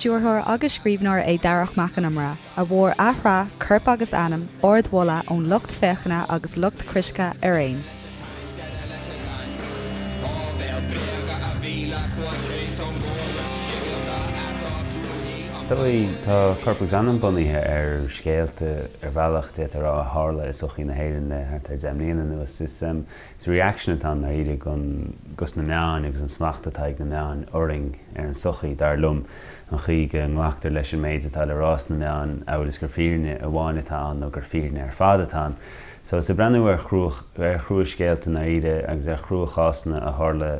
stiúrthóir agus scríbhneoir é Darach Mac Con Iomaire, a bhfuair a shraith Corp agus Anam ardmholadh ón lucht féachana agus lucht critice ar aon. Dóigh, tá Corp agus Anam bunaithe ar scéalta, ar bhealach, d'fhéadfá a rá, a tharla i sochaí na hÉireann le thart ar 10 mbliana anuas. Is reaction atá ann ndáiríre dos na meáin agus an smacht atá ag na meáin orainn, ar an tsochaí, dar liom. An chaoi go nglactar leis an méid atá le rá sna meáin amhail is gur fírinne amháin atá ann nó gur fírinne ar fad atá ann. So, is ag breathnú ar ar chrua-scéalta ndáiríre agus ar chrua-chásanna a tharla,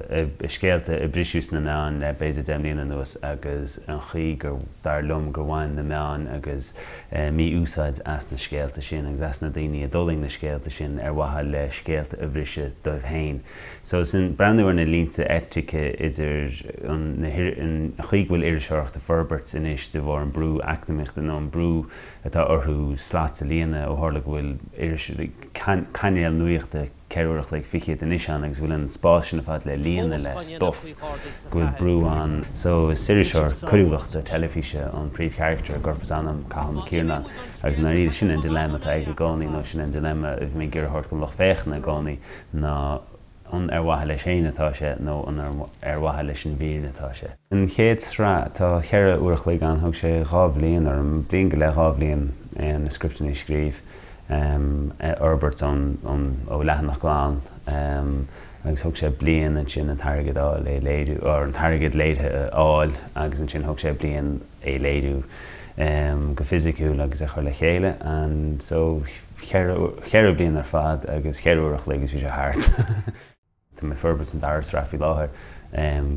scéalta a briseadh sna meáin le b'fhéidir 10 mbliana anuas agus an chaoi gur, dar liom, gur bhain na meáin agus mí-úsáid as na scéalta sin agus as na daoine a d'fhulaing na scéalta sin ar mhaithe le scéalta a bhriseadh dóibh féin. So sin breathnú ar na línte eitice idir an an chaoi go bhfuil iriseoireacht ag forbairt anois de bharr an brú eacnamaíochta nó an brú atá orthu slots a líonadh ó tharla go bhfuil iris cainéal nuachta 4 uair a chloig fichead anois ann agus go bhfuil an spás sin ar fad le líonadh le stuff, go bhfuil brú ann. So is iriseoir coiriúlachta teilifíse an príomhcharachtar i gCorp is Anam, Cathal Mac Iarnáin, agus i ndáiríre sin an dilemma atá aige i gcónaí nó sin an dilemma a bhí mé ag iarraidh a thabhairt don lucht féachana i gcónaí ná an ar mhaithe leis féin atá sé nó an ar mhaithe leis an bhfírinne atá sé. An chéad sraith, tá cheithre uair a chloig ann, thóg sé dhá bhliain orm, bliain go leith, dhá bhliain na scripteanna a scríobh. a fhorbairt ó leathanach glan agus thóg sé bliain ansin an t-airgead a fháil é a léiriú, or an t-airgead léirithe a fháil agus ansin thóg sé bliain é a léiriú go fisiciúil agus a chur le chéile and so cheithre bliana ar fad agus cheithre uair a chloig agus bhí sé thart. Tá mé ag forbairt an dara sraith faoi láthair,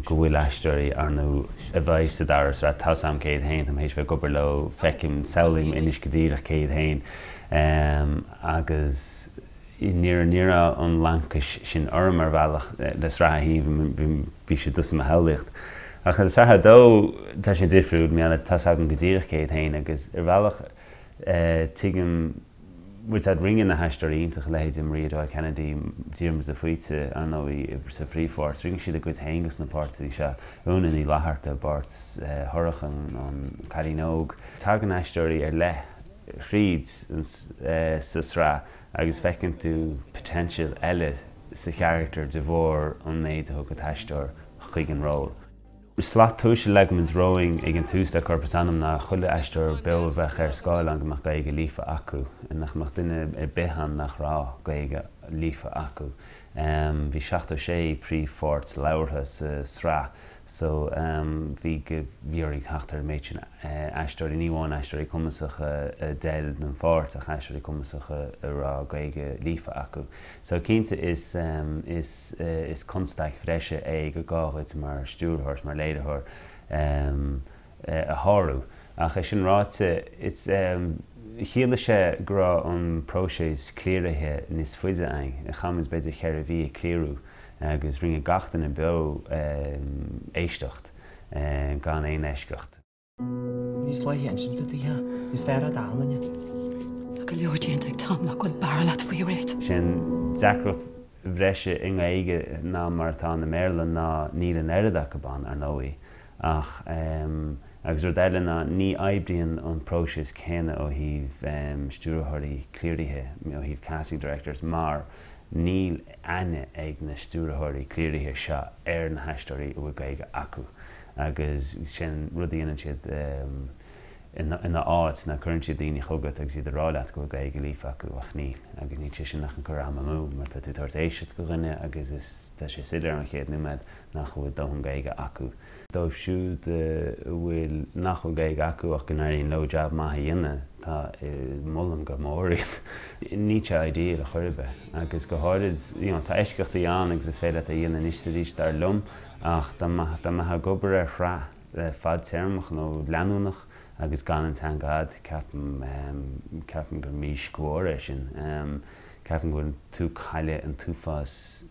go bhfuil aisteoirí, ar ndóigh, a bheidh sa dara sraith, tá 'fhios a'm cé hiad féin, tá mé théis bheith ag obair leo, feicim, samhlaím anois go díreach cé hiad féin agus ní ní raibh an laincis sin orm ar bhealach le sraith a haon, bhí bhí sé just i mo shamhlaíocht. Ach le sraith a dó, tá sé difriúil, mar tá 'fhios agam go díreach cé hiad féin agus ar bhealach tuigim, Bhfuil 's a'd, rinne na haisteoirí iontacha, leithéidí Maria Doyle Kennedy, Diarmuid de Faoite, ar ndóigh, sa phríomhpháirt, rinne siad a gcuid féin dos na páirteanna seo. Úna Ní Fhlatharta i bpáirt Shorcha, an cailín óg. Tagann aisteoirí ar leith thríd sa sraith agus feiceann tú potential eile sa charachtar de bharr an méid a thug an t-aisteoir chuig an ról. Slat tomhais a leag muid romhainn ag an tús le Corp is Anam ná chuile aisteoir beo a bheadh ar scáileán go mbeadh Gaeilge líofa acu, nach mbeadh duine ar bith ann nach raibh Gaeilge líofa acu. Bhí 76 príomhpháirt labhartha sa sraith so bhí go bhí orainn teacht ar an méid sin aisteoirí, ní amháin aisteoirí cumasacha a d'fheil don pháirt ach aisteoirí cumasacha a raibh Gaeilge líofa acu. So cinnte is is is constaic bhreise é gur gá dhuit mar stiúrthóir is mar léiritheoir a shárú. Ach é sin ráite, it's chiallaigh sé go raibh an próiseas cliaraithe níos faide againn. Chaith muid b'fhéidir cheithre mhí ag cliarú agus rinne gach duine beo éisteacht gan aon eisceacht. Níos luaithe insint duit oíche, níos fearr a d'achan duine. Tá go leor déanta ag Tom nach bhfuil barúil agat faoi oiread. Sé an deacracht bhreise i nGaeilge ná mar atá ann i mBéarla ná níl an oiread acu ann, ar ndóigh, ach agus rud eile ná ní oibríonn an próiseas céanna ó thaobh stiúrthóirí cliaraithe, ó thaobh casting directors, mar níl aithne ag na stiúrthóirí cliaraithe seo ar na haisteoirí a bhfuil Gaeilge acu. Agus sin rud a dhéanann siad ina áit ná cuireann siad daoine chugat agus iad ag rá leat go bhfuil Gaeilge líofa acu ach níl. Agus níl sé sin ach ag cur am amú mar tá tú ag tabhairt éisteacht do dhuine agus is tá sé soiléir ón chéad nóiméad nach bhfuil dóthain Gaeilge acu. Dóibh siúd a bhfuil, nach bhfuil Gaeilge acu ach go n-éiríonn leo jab maith a dhéanamh, tá, molaim go mór iad. Níl sé ideal ar chor ar bith agus go háirid, you know, tá eisceachtaí ann agus is féidir leat é a dhéanamh anois is arís dar liom. Ach dá mbeifeá ag obair ar shraith fadtéarmach nó leanúnach agus gan an teanga a'd, ceapaim, ceapaim gur mísc mhór é sin. Ceapaim go bhfuil tú ag cailleadh an t-uafás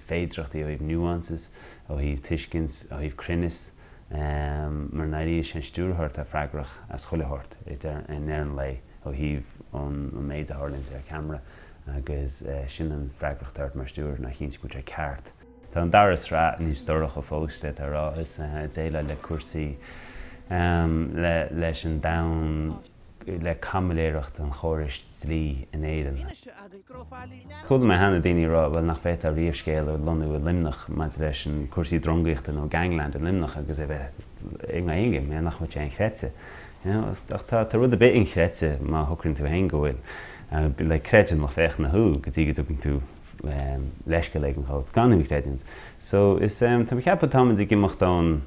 féidireachtaí ó thaobh nuances, ó thaobh tuiscint, ó thaobh cruinneas, mar i ndáiríre is é an stiúrthóir atá freagrach as chuile shórt i ndeireadh an lae ó thaobh an méid a tharlaíonns ar ceamara agus sin an freagracht atá ort mar stiúrthóir ná a chinntiú go bhfuil sé ceart. Tá an dara sraith níos dorcha fós, d'fhéadfá a rá. Is ag déileáil le cúrsaí le leis an domhan, le caimiléireacht an chórais dlí in Éirinn. Chuala mé cheana daoine ag rá, bhuel, nach bhféadfá riamh scéal a lonnú i Luimneach maidir leis an cúrsaí drongaíochta nó gangland i Luimneach agus é bheith i nGaeilge, mar nach bhfuil sé inchreidte. You know, ach tá, tá rud ar bith inchreidte má shocraíonn tú féin go bhfuil. Like, creideann lucht féachana thú go dtí go dtugann tú leithscéal éigin dhóibh gan thú a chreidiúint. So, is, tá mé ag ceapadh táimid ag imeacht ón,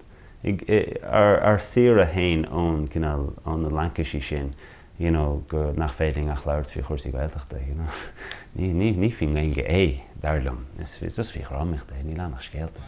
ár saoire féin ón gcineál, ó na laincisí sin, you know, go, nach féidir linn ach labhairt faoi chúrsaí Gaeltachta, you know. Ní, ní, ní faoin nGaeilge é, dar liom. Is, is just faoi dhrámaíocht é, níl ann ach scéalta.